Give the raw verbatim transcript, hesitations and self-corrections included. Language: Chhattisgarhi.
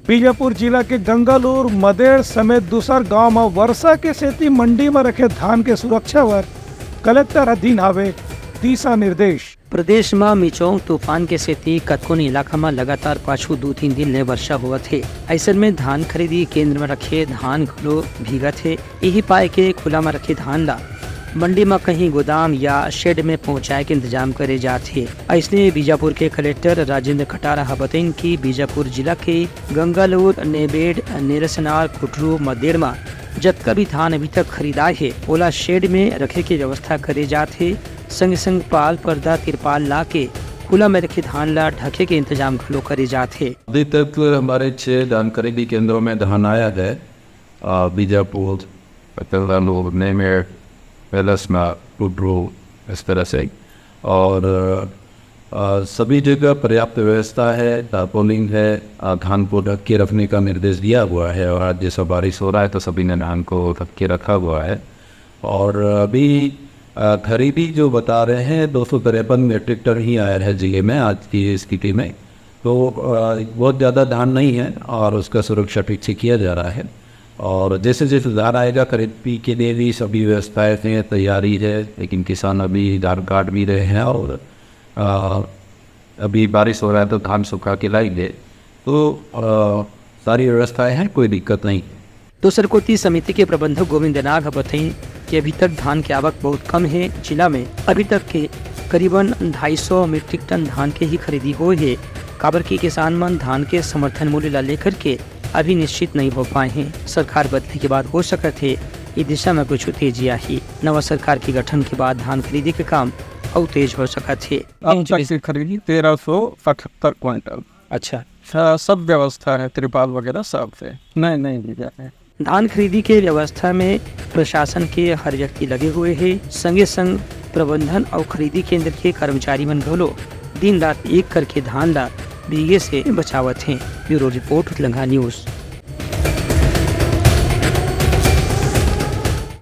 बीजापुर जिला के गंगालूर, मदेड़ समेत दूसर गांव म वर्षा के सेती मंडी म रखे धान के सुरक्षा बर कलेक्टर ह दीन हावे दिशा निर्देश। प्रदेश म मिचोंग तूफान के सेती कतकोन इलाका म लगातार पाछू दू तीन दिन ले वर्षा होवत हे। अइसन में धान खरीदी केंद्र म रखे धान घलो भीगत हे। इही पाय के खुला म रखे धान ला मंडी म कहीं गोदाम या शेड में पहुंचाए के इंतजाम करे जात हे। अइसने बीजापुर के कलेक्टर राजेंद्र कटारा ह बतइन कि बीजापुर जिला के गंगालूर, नेबेड, नेरसनार, कुटरू, मदेड़ म जतका भी धान अभी तक खरीदाए हे, ओला शेड में रखे के व्यवस्था करे जात हे। संगे संग पाल, पर्दा, तिरपाल ला के खुला में रखे धान ला ढके के इंतजाम घलो करे जात हे। अभी तक हमारे छह धान खरीदी केंद्रों में धान आया है। आ, बीजापुर, पतंगालूर, नेमेड़, बेलसना, कुटरू, इस तरह से। और आ, सभी जगह पर्याप्त व्यवस्था है, टारपोलिन है, आ, धान को ढक के रखने का निर्देश दिया हुआ है। और आज जैसा बारिश हो रहा है, तो सभी ने धान को ढक के रखा हुआ है। और अभी आ, खरीदी जो बता रहे हैं, दो सौ तिरपन मीट्रिक टन ही आया है जिले में आज की स्थिति में। तो आ, बहुत ज़्यादा धान नहीं है और उसका सुरक्षा ठीक से किया जा रहा है। और जैसे जैसे धान आएगा, खरीदी के लिए भी सभी व्यवस्थाएं हैं, तैयारी है, लेकिन किसान अभी धान काट भी रहे हैं और आ, अभी बारिश हो रहा है, तो धान सुखा के लाएंगे, तो आ, सारी व्यवस्थाएं हैं, कोई दिक्कत नहीं है। दूसर कोति, समिति के प्रबंधक गोविंद नाग ह बतइन कि अभी तक धान के आवक बहुत कम हे। जिला में अभी तक के करीबन ढाई सौ मीट्रिक टन धान के ही खरीदी होए हे, काबर कि किसान मन धान के समर्थन मूल्य ला लेकर के अभी निश्चित नहीं हो पाए हें। सरकार बदले के बाद हो सकत हे, ये दिशा में कुछ तेजी आही। नवा सरकार के गठन के बाद धान खरीदी के काम अउ तेज हो सकत हे। अब तक की खरीदी तेरह सौ अठहत्तर क्विंटल। अच्छा। हाँ, सब व्यवस्था है, तिरपाल वगैरह सब है, नए नए ली जा रहे हैं। धान खरीदी के व्यवस्था में प्रशासन के हर व्यक्ति लगे हुए हे, संगे संग प्रबंधन अउ खरीदी केंद्र के कर्मचारी मन घलो दिन रात एक करके धान ला भीगे से बचावत हें। Bureau report, Utlangha news.